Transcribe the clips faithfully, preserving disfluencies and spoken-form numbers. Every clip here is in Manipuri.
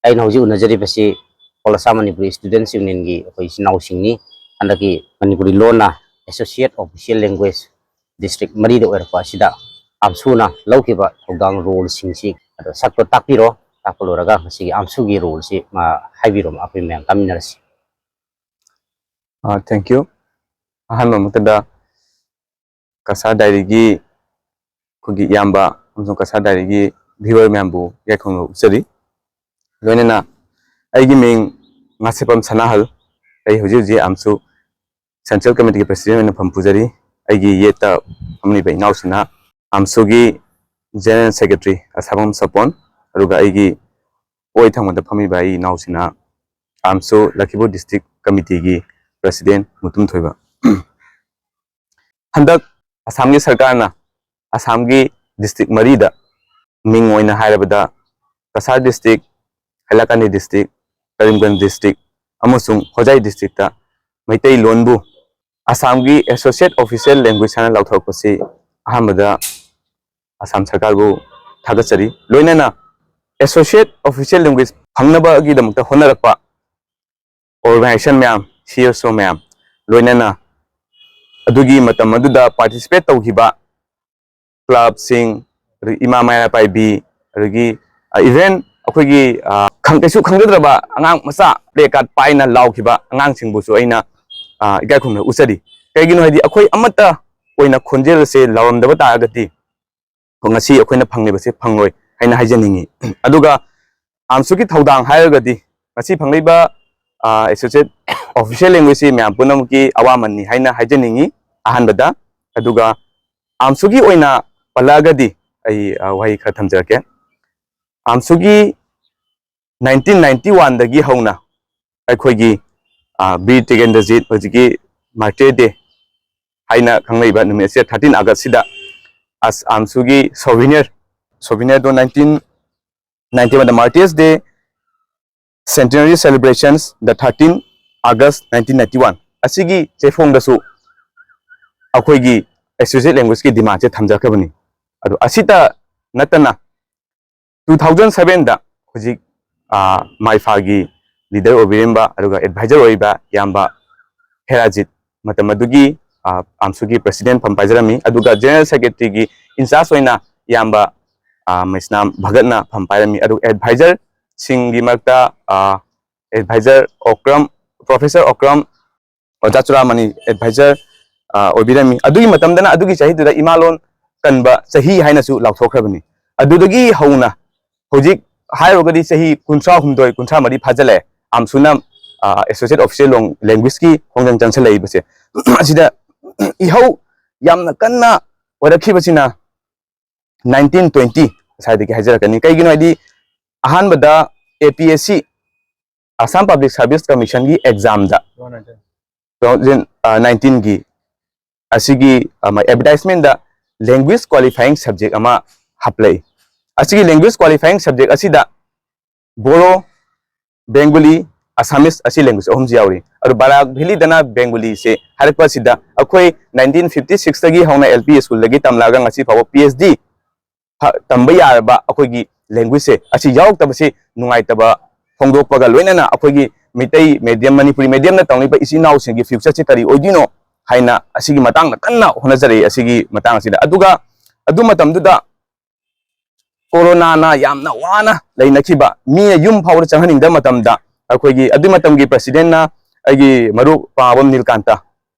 ꯑꯩꯅ ꯍꯧꯖꯤꯛ ꯎꯅꯖꯔꯤꯕꯁꯤ All Assam Manipuri Students Union-ꯒꯤ ꯑꯩꯈꯣꯏ ꯏꯆꯤꯟ ꯏꯅꯥꯎꯁꯤꯡꯅꯤ꯫ ꯍꯟꯗꯛꯀꯤ ꯃꯅꯤꯄꯨꯔꯤ ꯂꯣꯟꯅ Associate Official Language district ꯃꯔꯤꯗ ꯑꯣꯏꯔꯛꯄ ꯑꯁꯤꯗ ꯑꯝꯁꯨꯅ ꯂꯧꯈꯤꯕ ꯊꯧꯗꯥꯡ, role-ꯁꯤꯡꯁꯤ ꯑꯗꯣ ꯁꯛꯇꯣ ꯇꯥꯛꯄꯤꯔꯣ꯫ ꯇꯥꯛꯄ ꯂꯣꯏꯔꯒ ꯃꯁꯤꯒꯤ ꯑꯝꯁꯨꯒꯤ role-ꯁꯤ, ꯑ, ꯍꯥꯏꯕꯤꯔꯣ, ꯑꯩꯈꯣꯏ ꯃꯌꯥꯝ ꯇꯥꯃꯤꯟꯅꯔꯁꯤ꯫ ꯑ, thank you꯫ ꯑꯍꯥꯟꯕ ꯃꯛꯇꯗ ꯀꯁꯥꯔ ꯗꯥꯏꯔꯤꯒꯤ ꯑꯩꯈꯣꯏꯒꯤ ꯏꯌꯥꯝꯕ ꯑꯃꯁꯨꯡ ꯀꯁꯥꯔ ꯗꯥꯏꯔꯤꯒꯤ viewer ꯃꯌꯥꯝꯕꯨ ꯌꯥꯏꯐꯅ ꯎꯠꯆꯔꯤ꯫ ꯂꯣꯏꯅꯅ ꯑꯩꯒꯤ ꯃꯤꯡ ꯉꯥꯁꯦꯞꯄꯝ ꯁꯅꯥꯍꯜ꯫ ꯑꯩ ꯍꯧꯖꯤꯛ ꯍꯧꯖꯤꯛ ꯑꯝꯁꯨ Central Committee-ꯒꯤ President ꯑꯣꯏꯅ ꯐꯝ ꯄꯨꯖꯔꯤ꯫ ꯑꯩꯒꯤ ꯌꯦꯠꯇ ꯐꯝꯂꯤꯕ ꯏꯅꯥꯎꯁꯤꯅ ꯑꯝꯁꯨꯒꯤ General Secretary ꯑꯁꯥꯕꯝ ꯁꯄꯣꯟ, ꯑꯗꯨꯒ ꯑꯩꯒꯤ ꯑꯣꯏ ꯊꯪꯕꯗ ꯐꯝꯃꯤꯕ ꯑꯩ ꯏꯅꯥꯎꯁꯤꯅ ꯑꯝꯁꯨ ꯂꯈꯤꯄꯨꯔ District Committee-ꯒꯤ President ꯃꯨꯇꯨꯝ ꯊꯣꯏꯕ꯫ ꯍꯟꯗꯛ ꯑꯁꯥꯝꯒꯤ ꯁꯔꯀꯥꯔꯅ ꯑꯁꯥꯝꯒꯤ district ꯃꯔꯤꯗ, ꯃꯤꯡ ꯑꯣꯏꯅ ꯍꯥꯏꯔꯕꯗ Cachar district, ꯍꯥꯏꯂꯥꯀꯥꯟꯗꯤ district, Karimganj district ꯑꯃꯁꯨꯡ ꯍꯣꯖꯥꯏ district-ꯇ ꯃꯩꯇꯩꯂꯣꯟꯕꯨ ꯑꯁꯥꯝꯒꯤ Associate Official Language ꯍꯥꯏꯅ ꯂꯥꯎꯊꯣꯔꯛꯄꯁꯤ ꯑꯍꯥꯟꯕꯗ ꯑꯁꯥꯝ ꯁꯔꯀꯥꯔꯕꯨ ꯊꯥꯒꯠꯆꯔꯤ꯫ ꯂꯣꯏꯅꯅ Associate Official Language ꯐꯪꯅꯕꯒꯤꯗꯃꯛꯇ ꯍꯣꯠꯅꯔꯛꯄ organization ꯃꯌꯥꯝ, C S O ꯃꯌꯥꯝ, ꯂꯣꯏꯅꯅ ꯑꯗꯨꯒꯤ ꯃꯇꯝ ꯑꯗꯨꯗ participate ꯇꯧꯈꯤꯕ club-ꯁꯤꯡ, ꯑꯗꯒꯤ ꯏꯃꯥ ꯃꯩꯔꯥ ꯄꯥꯏꯕꯤ, ꯑꯗꯒꯤ, ꯑ, even ꯑꯩꯈꯣꯏꯒꯤ, ꯑ, ꯈꯪ-, ꯀꯩꯁꯨ ꯈꯪꯖꯗ꯭ꯔꯕ ꯑꯉꯥꯡ ꯃꯆꯥ play card ꯄꯥꯏꯅ ꯂꯥꯎꯈꯤꯕ ꯑꯉꯥꯡꯁꯤꯡꯕꯨꯁꯨ ꯑꯩꯅ, ꯑ, ꯏꯀꯥꯏ ꯈꯨꯝꯅꯅ ꯎꯠꯆꯔꯤ꯫ ꯀꯩꯒꯤꯅꯣ ꯍꯥꯏꯗꯤ, ꯑꯩꯈꯣꯏ ꯑꯃꯠꯇ ꯑꯣꯏꯅ ꯈꯣꯟꯖꯦꯜ ꯑꯁꯦ ꯂꯥꯎꯔꯝꯗꯕ ꯇꯥꯔꯒꯗꯤ, ꯉꯁꯤ ꯑꯩꯈꯣꯏꯅ ꯐꯪꯂꯤꯕꯁꯦ ꯐꯪꯂꯣꯏ ꯍꯥꯏꯅ ꯍꯥꯏꯖꯅꯤꯡꯉꯤ꯫ ꯑꯗꯨꯒ ꯑꯝꯁꯨꯒꯤ ꯊꯧꯗꯥꯡ ꯍꯥꯏꯔꯒꯗꯤ, ꯉꯁꯤ ꯐꯪꯂꯤꯕ, ꯑ, Associate Official Language-ꯁꯤ ꯃꯌꯥꯝ ꯄꯨꯝꯅꯃꯛꯀꯤ ꯑꯋꯥꯃꯟꯅꯤ ꯍꯥꯏꯅ ꯍꯥꯏꯖꯅꯤꯡꯉꯤ, ꯑꯍꯥꯟꯕꯗ꯫ ꯑꯗꯨꯒ ꯑꯝꯁꯨꯒꯤ ꯑꯣꯏꯅ ꯄꯜꯂꯛꯑꯒꯗꯤ, ꯑꯩ, ꯑ, ꯋꯥꯍꯩ ꯈꯔ ꯊꯝꯖꯔꯛꯀꯦ꯫ ꯑꯝꯁꯨꯒꯤ nineteen ninety one-ꯗꯒꯤ ꯍꯧꯅ ꯑꯩꯈꯣꯏꯒꯤ, ꯑ, ꯕꯤꯔ ꯇꯤꯀꯦꯟꯗ꯭ꯔꯖꯤꯠ, ꯍꯧꯖꯤꯛꯀꯤ Martyrs' Day ꯍꯥꯏꯅ ꯈꯪꯅꯔꯤꯕ ꯅꯨꯃꯤꯠ ꯑꯁꯤꯗ, thirteen August-ꯁꯤꯗ, ꯑꯁ, ꯑꯝꯁꯨꯒꯤ souvenir, souvenir-ꯗꯣ nineteen ninety one, the Martyrs' Day Centenary Celebrations, the thirteen August nineteen ninety one, ꯑꯁꯤꯒꯤ ꯆꯦꯐꯣꯡꯗꯁꯨ ꯑꯩꯈꯣꯏꯒꯤ Associate Language-ꯀꯤ demand-ꯁꯦ ꯊꯝꯖꯈ꯭ꯔꯕꯅꯤ꯫ ꯑꯗꯣ ꯑꯁꯤꯇ ꯅꯠꯇꯅ, two thousand seven-ꯗ ꯍꯧꯖꯤꯛ ꯑꯥ, ꯃꯥꯏꯐꯥꯒꯤ ꯂꯤꯗꯔ ꯑꯣꯏꯕꯤꯔꯝꯕ ꯑꯗꯨꯒ ꯑꯦꯗꯚꯥꯏꯖꯔ ꯑꯣꯏꯔꯤꯕ ꯏꯌꯥꯝꯕ ꯍꯦꯔꯥꯖꯤꯠ, ꯃꯇꯝ ꯑꯗꯨꯒꯤ, ꯑꯥ, ꯑꯥꯝꯁꯨꯒꯤ ꯄ꯭ꯔꯁꯤꯗꯦꯟ ꯐꯝ ꯄꯥꯏꯖꯔꯝꯃꯤ꯫ ꯑꯗꯨꯒ ꯖꯦꯅꯔꯦꯜ ꯁꯦꯀ꯭ꯔꯦꯇꯔꯤꯒꯤ ꯏꯟꯆꯥꯔꯖ ꯑꯣꯏꯅ ꯏꯌꯥꯝꯕ, ꯑꯥ, ꯃꯩꯁꯅꯥꯝ ꯚꯒꯠꯅ ꯐꯝ ꯄꯥꯏꯔꯝꯃꯤ꯫ ꯑꯗꯨꯒ ꯑꯦꯗꯚꯥꯏꯖꯔꯁꯤꯡꯒꯤ ꯃꯔꯛꯇ, ꯑꯥ, ꯑꯦꯗꯚꯥꯏꯖꯔ ꯑꯣꯀ꯭ꯔꯝ, ꯄ꯭ꯔꯣꯐꯦꯁꯔ ꯑꯣꯀ꯭ꯔꯝ, ꯑꯣꯖꯥ ꯆꯨꯔꯥꯃꯅꯤ ꯑꯦꯗꯚꯥꯏꯖꯔ, ꯑꯥ, ꯑꯣꯏꯕꯤꯔꯝꯃꯤ꯫ ꯑꯗꯨꯒꯤ ꯃꯇꯝꯗꯅ ꯑꯗꯨꯒꯤ ꯆꯍꯤꯗꯨꯗ ꯏꯃꯥꯂꯣꯟ ꯀꯟꯕ ꯆꯍꯤ ꯍꯥꯏꯅꯁꯨ ꯂꯥꯎꯊꯣꯛꯈ꯭ꯔꯕꯅꯤ꯫ ꯑꯗꯨꯗꯒꯤ ꯍꯧꯅ ꯍꯧꯖꯤꯛ ꯍꯥꯏꯔꯨꯔꯒꯗꯤ ꯆꯍꯤ ꯀꯨꯟꯊ꯭ꯔꯥ ꯍꯨꯝꯗꯣꯏ, ꯀꯨꯟꯊ꯭ꯔꯥ ꯃꯔꯤ ꯐꯥꯖꯤꯜꯂꯛꯑꯦ꯫ ꯑꯥꯝꯁꯨꯅ, ꯑꯥ, ꯑꯦꯁꯣꯁꯤꯌꯦꯠ ꯑꯣꯐꯤꯁꯤꯌꯦꯜ ꯂꯣꯡ-, ꯂꯦꯡꯒ꯭ꯋꯦꯖꯀꯤ ꯈꯣꯡꯖꯪ ꯆꯪꯁꯤꯜꯂꯛꯏꯕꯁꯦ꯫ ꯑꯁꯤꯗ ꯏꯍꯧ ꯌꯥꯝꯅ ꯀꯟꯅ ꯑꯣꯏꯔꯛꯈꯤꯕꯁꯤꯅ ꯅꯥꯏꯟꯇꯤꯟ ꯇ꯭ꯋꯦꯟꯇꯤ ꯁ꯭ꯋꯥꯏꯗꯒꯤ ꯍꯥꯏꯖꯔꯛꯀꯅꯤ꯫ ꯀꯩꯒꯤꯅꯣ ꯍꯥꯏꯗꯤ, ꯑꯍꯥꯟꯕꯗ ꯑꯦ P S C, Assam public service ꯀꯃꯤꯁꯟꯒꯤ ꯑꯦꯛꯖꯥꯝꯗ, ꯇꯨ ꯊꯥꯎꯖꯟ ꯅꯥꯏꯟꯇꯤꯟꯒꯤ ꯑꯁꯤꯒꯤ, ꯑ, ꯑꯦꯗꯚꯔꯇꯥꯏꯁꯃꯦꯟꯗ ꯂꯦꯡꯒ꯭ꯋꯦꯖ ꯀ꯭ꯋꯥꯂꯤꯐꯥꯏꯌꯤꯡ ꯁꯕꯖꯦꯛ ꯑꯃ ꯍꯥꯞꯂꯛꯏ꯫ ꯑꯁꯤꯒꯤ ꯂꯦꯡꯒ꯭ꯋꯦꯖ ꯀ꯭ꯋꯥꯂꯤꯐꯥꯏꯌꯤꯡ ꯁꯕꯖꯦꯛ ꯑꯁꯤꯗ ꯕꯣꯔꯣ, ꯕꯦꯡꯒꯨꯂꯤ, ꯑꯁꯥꯃꯤꯁ, ꯑꯁꯤ ꯂꯦꯡꯒ꯭ꯋꯦꯖ ꯑꯍꯨꯝꯁꯤ ꯌꯥꯎꯔꯤ꯫ ꯑꯗꯨ ꯕꯔꯥꯛ ꯚꯦꯂꯤꯗꯅ ꯕꯦꯡꯒꯨꯂꯤꯁꯦ ꯍꯥꯏꯔꯛꯄ ꯑꯁꯤꯗ ꯑꯩꯈꯣꯏ ꯅꯥꯏꯟꯇꯤꯟ ꯐꯤꯐꯇꯤ ꯁꯤꯛꯁꯇꯒꯤ ꯍꯧꯅ ꯑꯦꯜ ꯄꯤ ꯁ꯭ꯀꯨꯜꯗꯒꯤ ꯇꯝꯂꯛꯑꯒ ꯉꯁꯤ ꯐꯥꯎꯕ ꯄꯤ ꯑꯩꯆ ꯗꯤ ꯐ-, ꯇꯝꯕ ꯌꯥꯔꯕ ꯑꯩꯈꯣꯏꯒꯤ ꯂꯦꯡꯒ꯭ꯋꯦꯖꯁꯦ ꯑꯁꯤ ꯌꯥꯎꯔꯛꯇꯕꯁꯤ ꯅꯨꯡꯉꯥꯏꯇꯕ ꯐꯣꯡꯗꯣꯛꯄꯒ ꯂꯣꯏꯅꯅ ꯑꯩꯈꯣꯏꯒꯤ ꯃꯩꯇꯩ ꯃꯦꯗꯤꯌꯝ, ꯃꯅꯤꯄꯨꯔꯤ ꯃꯦꯗꯤꯌꯝꯅ ꯇꯝꯂꯤꯕ ꯏꯆꯤꯟ ꯏꯅꯥꯎꯁꯤꯡꯒꯤ ꯐ꯭ꯌꯨꯆꯔꯁꯤ ꯀꯔꯤ ꯑꯣꯏꯗꯣꯏꯅꯣ ꯍꯥꯏꯅ ꯑꯁꯤꯒꯤ ꯃꯇꯥꯡꯗ ꯀꯟꯅ ꯍꯣꯠꯅꯖꯔꯛꯏ꯫ ꯑꯁꯤꯒꯤ ꯃꯇꯥꯡ ꯑꯁꯤꯗ, ꯑꯗꯨꯒ ꯑꯗꯨ ꯃꯇꯝꯗꯨꯗ ꯀꯣꯔꯣꯅꯥꯅ ꯌꯥꯝꯅ ꯋꯥꯅ ꯂꯩꯅꯈꯤꯕ, ꯃꯤꯅ ꯌꯨꯝ ꯐꯥꯎꯕꯗ ꯆꯪꯍꯟꯅꯤꯡꯗꯕ ꯃꯇꯝꯗ, ꯑꯩꯈꯣꯏꯒꯤ ꯑꯗꯨ ꯃꯇꯝꯒꯤ ꯄ꯭ꯔꯁꯤꯗꯦꯟꯅ ꯑꯩꯒꯤ ꯃꯔꯨꯞ ꯄꯥꯕꯝ ꯅꯤꯜꯀꯥꯟꯇ,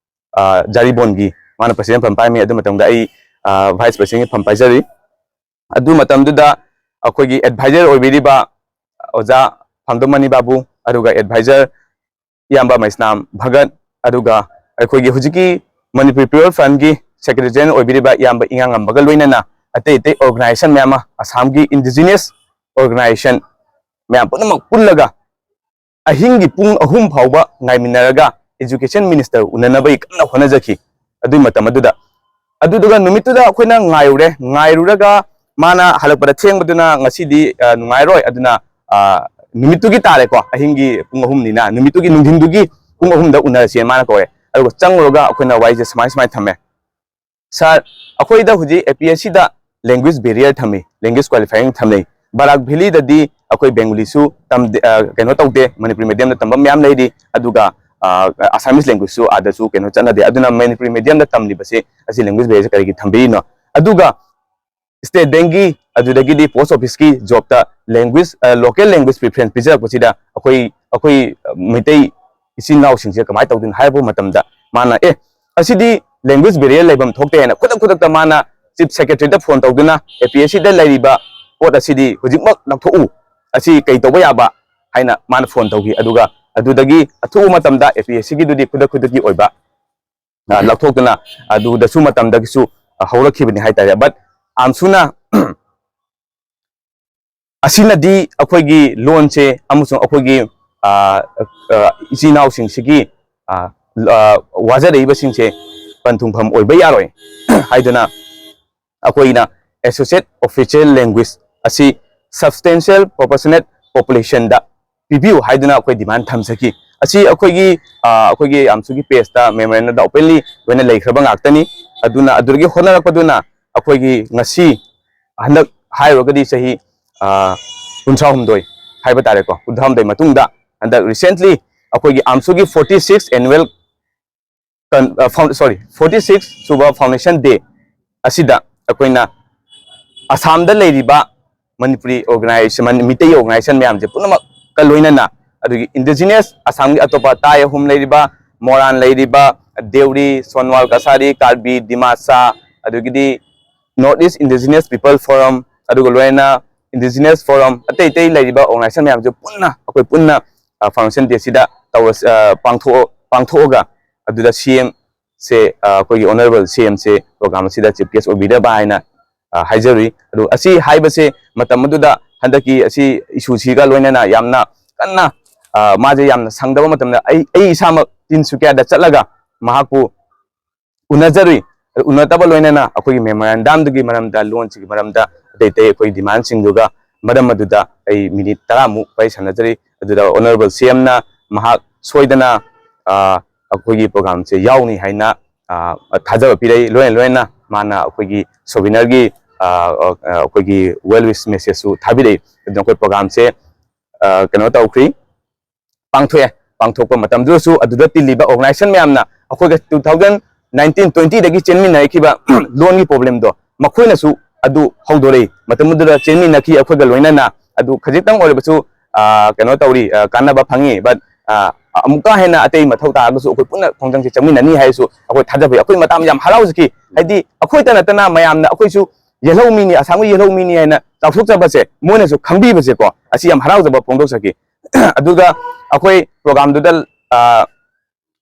ꯑ, ꯖꯥꯔꯤꯕꯣꯟꯒꯤ, ꯃꯥꯅ ꯄ꯭ꯔꯁꯤꯗꯦꯟ ꯐꯝ ꯄꯥꯏꯔꯝꯃꯤ꯫ ꯑꯗꯨ ꯃꯇꯝꯗ ꯑꯩ, ꯑ, ꯚꯥꯏꯁ ꯄ꯭ꯔꯁꯤꯗꯦꯟꯒꯤ ꯐꯝ ꯄꯥꯏꯖꯔꯤ꯫ ꯑꯗꯨ ꯃꯇꯝꯗꯨꯗ ꯑꯩꯈꯣꯏꯒꯤ ꯑꯦꯗꯚꯥꯏꯖꯔ ꯑꯣꯏꯕꯤꯔꯤꯕ ꯑꯣꯖꯥ ꯐꯥꯡꯗꯣꯃꯅꯤ ꯕꯥꯕꯨ, ꯑꯗꯨꯒ ꯑꯦꯗꯚꯥꯏꯖꯔ ꯏꯌꯥꯝꯕ ꯃꯩꯁꯅꯥꯝ ꯚꯒꯠ, ꯑꯗꯨꯒ ꯑꯩꯈꯣꯏꯒꯤ ꯍꯧꯖꯤꯛꯀꯤ ꯃꯅꯤꯄꯨꯔ ꯄꯤꯄꯜ ꯐ꯭ꯔꯟꯒꯤ ꯁꯦꯀ꯭ꯔꯦꯇꯔꯤ ꯖꯦꯅꯔꯦꯜ ꯑꯣꯏꯕꯤꯔꯤꯕ ꯏꯌꯥꯝꯕ ꯏꯉꯥꯉꯝꯕꯒ ꯂꯣꯏꯅꯅ ꯑꯇꯩ ꯑꯇꯩ ꯑꯣꯔꯒꯅꯥꯏꯖꯦꯁꯟ ꯃꯌꯥꯝ ꯑꯃ, ꯑꯁꯥꯝꯒꯤ ꯏꯟꯗꯤꯖꯤꯅ꯭ꯌꯁ ꯑꯣꯔꯒꯅꯥꯏꯖꯦꯁꯟ ꯃꯌꯥꯝ ꯄꯨꯝꯅꯃꯛ ꯄꯨꯜꯂꯒ ꯑꯍꯤꯡꯒꯤ ꯄꯨꯡ ꯑꯍꯨꯝ ꯐꯥꯎꯕ ꯉꯥꯏꯃꯤꯟꯅꯔꯒ ꯏꯖꯨꯀꯦꯁꯟ ꯃꯤꯅꯤꯁꯇꯔ ꯎꯅꯅꯕꯒꯤ ꯀꯟꯅ ꯍꯣꯠꯅꯖꯈꯤ ꯑꯗꯨꯒꯤ ꯃꯇꯝ ꯑꯗꯨꯗ꯫ ꯑꯗꯨꯗꯨꯒ ꯅꯨꯃꯤꯠꯇꯨꯗ ꯑꯩꯈꯣꯏꯅ ꯉꯥꯏꯔꯨꯔꯦ, ꯉꯥꯏꯔꯨꯔꯒ ꯃꯥꯅ ꯍꯜꯂꯛꯄꯗ ꯊꯦꯡꯕꯗꯨꯅ ꯉꯁꯤꯗꯤ, ꯑ, ꯅꯨꯡꯉꯥꯏꯔꯣꯏ, ꯑꯗꯨꯅ, ꯑ, ꯅꯨꯃꯤꯠꯇꯨꯒꯤ ꯇꯥꯔꯦꯀꯣ, ꯑꯍꯤꯡꯒꯤ ꯄꯨꯡ ꯑꯍꯨꯝꯅꯤꯅ, ꯅꯨꯃꯤꯠꯇꯨꯒꯤ ꯅꯨꯡꯊꯤꯟꯗꯨꯒꯤ ꯄꯨꯡ ꯑꯍꯨꯝꯗ ꯎꯅꯔꯁꯦꯅ ꯃꯥꯅ ꯀꯧꯔꯦ꯫ ꯑꯗꯨꯒ ꯆꯪꯉꯨꯔꯒ ꯑꯩꯈꯣꯏꯅ ꯋꯥꯔꯤꯁꯦ ꯁꯨꯃꯥꯏ ꯁꯨꯃꯥꯏꯅ ꯊꯝꯃꯦ꯫ ꯁꯥꯔ, ꯑꯩꯈꯣꯏꯗ ꯍꯧꯖꯤꯛ ꯑꯦ ꯄꯤ ꯑꯦꯁ ꯁꯤꯗ ꯂꯦꯡꯒ꯭ꯋꯦꯖ ꯕꯦꯔꯤꯌꯔ ꯊꯝꯃꯤ, ꯂꯦꯡꯒ꯭ꯋꯦꯖ ꯀ꯭ꯋꯥꯂꯤꯐꯥꯏꯌꯤꯡ ꯊꯝꯅꯩ꯫ ꯕꯔꯥꯛ ꯚꯦꯂꯤꯗꯗꯤ ꯑꯩꯈꯣꯏ ꯕꯦꯡꯒꯨꯂꯤꯁꯨ ꯇꯝꯗꯦ, ꯑ, ꯀꯩꯅꯣ ꯇꯧꯗꯦ, ꯃꯅꯤꯄꯨꯔꯤ ꯃꯦꯗꯤꯌꯝꯗ ꯇꯝꯕ ꯃꯌꯥꯝ ꯂꯩꯔꯤ꯫ ꯑꯗꯨꯒ, ꯑ, ꯑꯁꯥꯃꯤꯁ ꯂꯦꯡꯒ꯭ꯋꯦꯖꯁꯨ ꯑꯥꯗꯁꯨ ꯀꯩꯅꯣ ꯆꯠꯅꯗꯦ꯫ ꯑꯗꯨꯅ ꯃꯅꯤꯄꯨꯔꯤ ꯃꯦꯗꯤꯌꯝꯗ ꯇꯝꯂꯤꯕꯁꯦ ꯑꯁꯤ ꯂꯦꯡꯒ꯭ꯋꯦꯖ ꯕꯦꯔꯤꯌꯔꯁꯦ ꯀꯔꯤꯒꯤ ꯊꯝꯕꯤꯔꯤꯅꯣ? ꯑꯗꯨꯒ ꯁ꯭ꯇꯦꯠ ꯕꯦꯡꯛꯀꯤ, ꯑꯗꯨꯗꯒꯤꯗꯤ ꯄꯣꯁ ꯑꯣꯐꯤꯁꯀꯤ ꯖꯣꯕꯇ ꯂꯦꯡꯒ꯭ꯋꯦꯖ, ꯑ, ꯂꯣꯀꯦꯜ ꯂꯦꯡꯒ꯭ꯋꯦꯖ ꯄ꯭ꯔꯤꯐꯔꯦꯟꯁ ꯄꯤꯖꯔꯛꯄꯁꯤꯗ ꯑꯩꯈꯣꯏ, ꯑꯩꯈꯣꯏ, ꯑ, ꯃꯩꯇꯩ ꯏꯆꯤꯟ ꯏꯅꯥꯎꯁꯤꯡꯁꯦ ꯀꯃꯥꯏꯅ ꯇꯧꯗꯣꯏꯅꯣ ꯍꯥꯏꯕ ꯃꯇꯝꯗ ꯃꯥꯅ, "ꯑꯦ, ꯑꯁꯤꯗꯤ ꯂꯦꯡꯒ꯭ꯋꯦꯖ ꯕꯦꯔꯤꯌꯔ ꯂꯩꯐꯝ ꯊꯣꯛꯇꯦ" ꯍꯥꯏꯅ ꯈꯨꯗꯛ ꯈꯨꯗꯛꯇ ꯃꯥꯅ ꯆꯤꯐ ꯁꯦꯀ꯭ꯔꯦꯇꯔꯤꯗ ꯐꯣꯟ ꯇꯧꯗꯨꯅ, "ꯑꯦ ꯄꯤ ꯑꯦꯁ ꯁꯤꯗ ꯂꯩꯔꯤꯕ ꯄꯣꯠ ꯑꯁꯤꯗꯤ ꯍꯧꯖꯤꯛꯃꯛ ꯂꯧꯊꯣꯛꯎ, ꯑꯁꯤ ꯀꯩ ꯇꯧꯕ ꯌꯥꯕ?" ꯍꯥꯏꯅ ꯃꯥꯅ ꯐꯣꯟ ꯇꯧꯈꯤ꯫ ꯑꯗꯨꯒ ꯑꯗꯨꯗꯒꯤ ꯑꯊꯨꯕ ꯃꯇꯝꯗ ꯑꯦ ꯄꯤ ꯑꯦꯁ ꯁꯤꯒꯤꯗꯨꯗꯤ ꯈꯨꯗꯛ ꯈꯨꯗꯛꯀꯤ ꯑꯣꯏꯕ, ꯑ, ꯂꯧꯊꯣꯛꯇꯨꯅ ꯑꯗꯨꯗꯁꯨ ꯃꯇꯝꯗꯒꯤꯁꯨ, ꯑ, ꯍꯧꯔꯛꯈꯤꯕꯅꯤ ꯍꯥꯏꯇꯥꯔꯦ꯫ But ꯑꯥꯝꯁꯨꯅ ꯑꯁꯤꯅꯗꯤ ꯑꯩꯈꯣꯏꯒꯤ ꯂꯣꯟꯁꯦ ꯑꯃꯁꯨꯡ ꯑꯩꯈꯣꯏꯒꯤ, ꯑ, ꯑ, ꯏꯆꯤꯟ ꯏꯅꯥꯎꯁꯤꯡꯁꯤꯒꯤ, ꯑ, ꯑ, ꯋꯥꯖꯔꯛꯏꯕꯁꯤꯡꯁꯦ ꯄꯟꯊꯨꯡꯐꯝ ꯑꯣꯏꯕ ꯌꯥꯔꯣꯏ ꯍꯥꯏꯗꯨꯅ ꯑꯩꯈꯣꯏꯅ associate official language ꯑꯁꯤ substantial proportionate populationꯗ ꯄꯤꯕꯤꯌꯨ ꯍꯥꯏꯗꯨꯅ ꯑꯩꯈꯣꯏ ꯗꯤꯃꯥꯟ ꯊꯝꯖꯈꯤ꯫ ꯑꯁꯤ ꯑꯩꯈꯣꯏꯒꯤ, ꯑ, ꯑꯩꯈꯣꯏꯒꯤ ꯑꯥꯝꯁꯨꯒꯤ ꯄꯦꯖꯇ ꯃꯦꯃꯣꯔꯦꯟꯗꯝꯗ ꯑꯣꯄꯦꯟꯂꯤ ꯂꯣꯏꯅ ꯂꯩꯈ꯭ꯔꯕ ꯉꯥꯛꯇꯅꯤ꯫ ꯑꯗꯨꯅ ꯑꯗꯨꯗꯒꯤ ꯍꯣꯠꯅꯔꯛꯄꯗꯨꯅ ꯑꯩꯈꯣꯏꯒꯤ ꯉꯁꯤ ꯍꯟꯗꯛ ꯍꯥꯏꯔꯨꯔꯒꯗꯤ ꯆꯍꯤ, ꯑ, ꯀꯨꯟꯊ꯭ꯔꯥ ꯍꯨꯝꯗꯣꯏ ꯍꯥꯏꯕ ꯇꯥꯔꯦꯀꯣ, ꯀꯨꯟꯊ꯭ꯔꯥ ꯍꯨꯝꯗꯣꯏ ꯃꯇꯨꯡꯗ ꯍꯟꯗꯛ recently ꯑꯩꯈꯣꯏꯒꯤ ꯑꯥꯝꯁꯨꯒꯤ forty six annual ꯀꯟ-, ꯑ, ꯐꯥꯎꯟ-, sorry, forty six ꯁꯨꯕ foundation day ꯑꯁꯤꯗ ꯑꯩꯈꯣꯏꯅ ꯑꯁꯥꯝꯗ ꯂꯩꯔꯤꯕ ꯃꯅꯤꯄꯨꯔꯤ organization, ꯃꯅꯤ-, ꯃꯤꯇꯩ organization ꯃꯌꯥꯝꯁꯦ ꯄꯨꯝꯅꯃꯛꯀ ꯂꯣꯏꯅꯅ, ꯑꯗꯨꯒꯤ indigenous ꯑꯁꯥꯝꯒꯤ ꯑꯇꯣꯞꯄ ꯇꯥꯏ ꯑꯍꯨꯝ ꯂꯩꯔꯤꯕ, ꯃꯣꯔꯥꯟ ꯂꯩꯔꯤꯕ, ꯗꯦꯎꯔꯤ, ꯁꯣꯟꯋꯥꯜ ꯀꯁꯥꯔꯤ, ꯀꯥꯔꯕꯤ, ꯗꯤꯃꯥꯁꯥ, ꯑꯗꯨꯒꯤꯗꯤ North East Indigenous People Forum, ꯑꯗꯨꯒ ꯂꯣꯏꯅꯅ Indigenous Forum, ꯑꯇꯩ ꯑꯇꯩ ꯂꯩꯔꯤꯕ organization ꯃꯌꯥꯝꯁꯦ ꯄꯨꯟꯅ, ꯑꯩꯈꯣꯏ ꯄꯨꯟꯅ, ꯑ, foundation day ꯁꯤꯗ ꯇꯧꯔꯁ-, ꯑ, ꯄꯥꯡꯊꯣꯛꯑ-, ꯄꯥꯡꯊꯣꯛꯑꯒ ꯑꯗꯨꯗ ꯁꯤ ꯑꯦꯝ ꯁꯦ, ꯑ, ꯑꯩꯈꯣꯏꯒꯤ honourable ꯁꯤ ꯑꯦꯝ ꯁꯦ program ꯑꯁꯤꯗ chief guest ꯑꯣꯏꯕꯤꯅꯕ ꯍꯥꯏꯅ, ꯑ, ꯍꯥꯏꯖꯔꯤ꯫ ꯑꯗꯨ ꯑꯁꯤ ꯍꯥꯏꯕꯁꯦ ꯃꯇꯝ ꯑꯗꯨꯗ ꯍꯟꯗꯛꯀꯤ ꯑꯁꯤ issue ꯁꯤꯒ ꯂꯣꯏꯅꯅ ꯌꯥꯝꯅ ꯀꯟꯅ, ꯑ, ꯃꯥꯁꯦ ꯌꯥꯝꯅ ꯁꯪꯗꯕ ꯃꯇꯝꯗ ꯑꯩ, ꯑꯩ ꯏꯁꯥꯃꯛ ꯇꯤꯟꯁꯨꯀꯤꯌꯥꯗ ꯆꯠꯂꯒ ꯃꯍꯥꯛꯄꯨ ꯎꯅꯖꯔꯨꯏ꯫ ꯑꯗꯨ ꯎꯅꯗꯕ ꯂꯣꯏꯅꯅ ꯑꯩꯈꯣꯏꯒꯤ memorandum ꯗꯨꯒꯤ ꯃꯔꯝꯗ, ꯂꯣꯟꯁꯤꯒꯤ ꯃꯔꯝꯗ, ꯑꯇꯩ ꯑꯇꯩ ꯑꯩꯈꯣꯏꯒꯤ demand ꯁꯤꯡꯗꯨꯒ ꯃꯔꯝ ꯑꯗꯨꯗ ꯑꯩ minute ꯇꯔꯥꯃꯨꯛ ꯋꯥꯔꯤ ꯁꯥꯟꯅꯖꯔꯤ꯫ ꯑꯗꯨꯗ honourable ꯁꯤ ꯑꯦꯝꯅ ꯃꯍꯥꯛ ꯁꯣꯏꯗꯅ, ꯑ, ꯑꯩꯈꯣꯏꯒꯤ program ꯁꯦ ꯌꯥꯎꯅꯤ ꯍꯥꯏꯅ, ꯑ, ꯊꯥꯖꯕ ꯄꯤꯔꯛꯏ꯫ ꯂꯣꯏꯅ ꯂꯣꯏꯅꯅ ꯃꯥꯅ ꯑꯩꯈꯣꯏꯒꯤ souvenir ꯒꯤ ꯑꯩꯈꯣꯏꯒꯤ well wish message ꯁꯨ ꯊꯥꯕꯤꯔꯛꯏ꯫ ꯑꯗꯨꯅ ꯑꯩꯈꯣꯏ program ꯁꯦ ꯀꯩꯅꯣ ꯇꯧꯈ꯭ꯔꯤ, ꯄꯥꯡꯊꯣꯛꯑꯦ꯫ ꯄꯥꯡꯊꯣꯛꯄ ꯃꯇꯝꯗꯨꯗꯁꯨ ꯑꯗꯨꯗ ꯇꯤꯜꯂꯤꯕ organization ꯃꯌꯥꯝꯅ ꯑꯩꯈꯣꯏꯒ two thousand nineteen twenty ꯗꯒꯤ ꯆꯦꯟꯃꯤꯟꯅꯔꯛꯈꯤꯕ ꯂꯣꯟꯒꯤ problem ꯗꯣ ꯃꯈꯣꯏꯅꯁꯨ ꯑꯗꯨ ꯍꯧꯗꯣꯔꯛꯏ꯫ ꯃꯇꯝꯗꯨꯗ ꯆꯦꯟꯃꯤꯟꯅꯈꯤ ꯑꯩꯈꯣꯏꯒ ꯂꯣꯏꯅꯅ꯫ ꯑꯗꯨ ꯈꯖꯤꯛꯇꯪ ꯑꯣꯏꯔꯕꯁꯨ ꯀꯩꯅꯣ ꯇꯧꯔꯤ, ꯀꯥꯟꯅꯕ ꯐꯪꯉꯤ꯫ But ꯑꯃꯨꯛꯀ ꯍꯦꯟꯅ ꯑꯇꯩ ꯃꯊꯧ ꯇꯥꯔꯒꯁꯨ ꯑꯩꯈꯣꯏ ꯄꯨꯟꯅ ꯈꯣꯡꯖꯪꯁꯦ ꯆꯪꯃꯤꯟꯅꯅꯤ ꯍꯥꯏꯁꯨ ꯑꯩꯈꯣꯏ ꯊꯥꯖꯕ ꯐꯥꯎꯏ꯫ ꯑꯩꯈꯣꯏ ꯃꯇꯥ ꯌꯥꯝ ꯍꯔꯥꯎꯖꯈꯤ꯫ ꯍꯥꯏꯗꯤ ꯑꯩꯈꯣꯏꯇ ꯅꯠꯇꯅ ꯃꯌꯥꯝꯅ ꯑꯩꯈꯣꯏꯁꯨ ꯌꯦꯜꯍꯧꯃꯤꯅꯤ, ꯑꯁꯥꯝꯒꯤ ꯌꯦꯜꯍꯧꯃꯤꯅꯤ ꯍꯥꯏꯅ ꯆꯥꯎꯊꯣꯛꯆꯕꯁꯦ ꯃꯣꯏꯅꯁꯨ ꯈꯪꯕꯤꯕꯁꯦꯀꯣ, ꯑꯁꯤ ꯌꯥꯝ ꯍꯔꯥꯎꯖꯕ ꯐꯣꯡꯗꯣꯛꯆꯈꯤ꯫ ꯑꯗꯨꯒ ꯑꯩꯈꯣꯏ program ꯗꯨꯗ